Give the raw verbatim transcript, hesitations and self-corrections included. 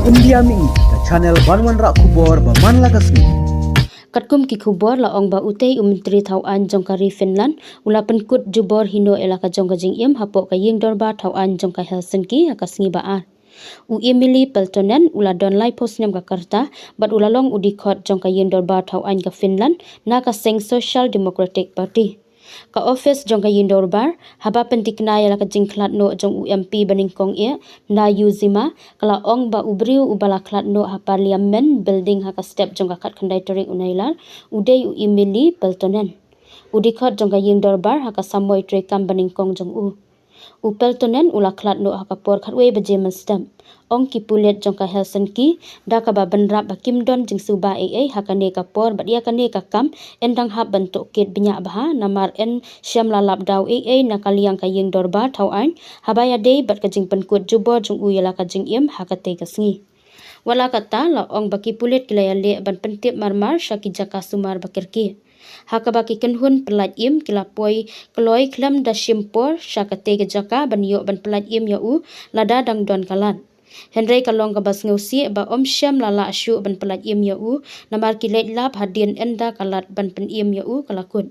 India Mihi, ka channel ban wanrah khubor ba man la ka sngi. Katkum ki khubor la ong ba utei u Myntri Thaw Aiñ jong ka ri Finland u la pynkut jubor hi noh ïa la ka jong ka jingim hapoh ka ïing dorbar thaw aiñ jong ka Helsinki ha ka sngi ba ar. U Emily Peltonen u la don laiphew snem ka rta bad u la long u dkhot jong ka ïing dorbar thaw aiñ ka Finland na ka seng Social Democratic Party. Ka ophis jong ka ïing dorbar, haba pyntikna ïa la ka jingkhlad noh jong u M P banyngkong eh, Naju Zima, ka la ong ba u briew uba la khlad noh ha Parliament Building ha ka step jong ka khatkhyndai tarik u Nailar u dei u Emily Peltonen, u dkhot jong ka ïing dorbar ha ka samoi treikam banyngkong jong u. U Peltonen u la khlad noh ha ka por khatwei baje mynstep. Ong ki pulit jong ka Helsinki, da kaba bynrap ba kim don jingsuba ei ei ha kane ka por bad ïa kane ka kam yn dang hap ban tohkit bniah bha namar yn shem la lap daw ei ei na ka liang ka ïing dorbar thaw aiñ haba ïadei bad ka jingpynkut jubor jong u ïa la ka jingim ha katei ka sngi. Wat la katta, la ong ba ki pulit ki la ïaleh ban pyntip marmar sha ki jaka sumar ba kyrkieh. Ha kaba ki kynhun pyllait im ki la poi kloi khlem da shim por sha katei ka jaka ban ïoh ban pyllait im ïa u lada dang don ka lad. Hynrei ka long kaba sngewsih ba ym shym la lah shuh ban pyllait im ïa u namar ki leit lap hadien ynda ka lad ban pynim ïa u ka la kut.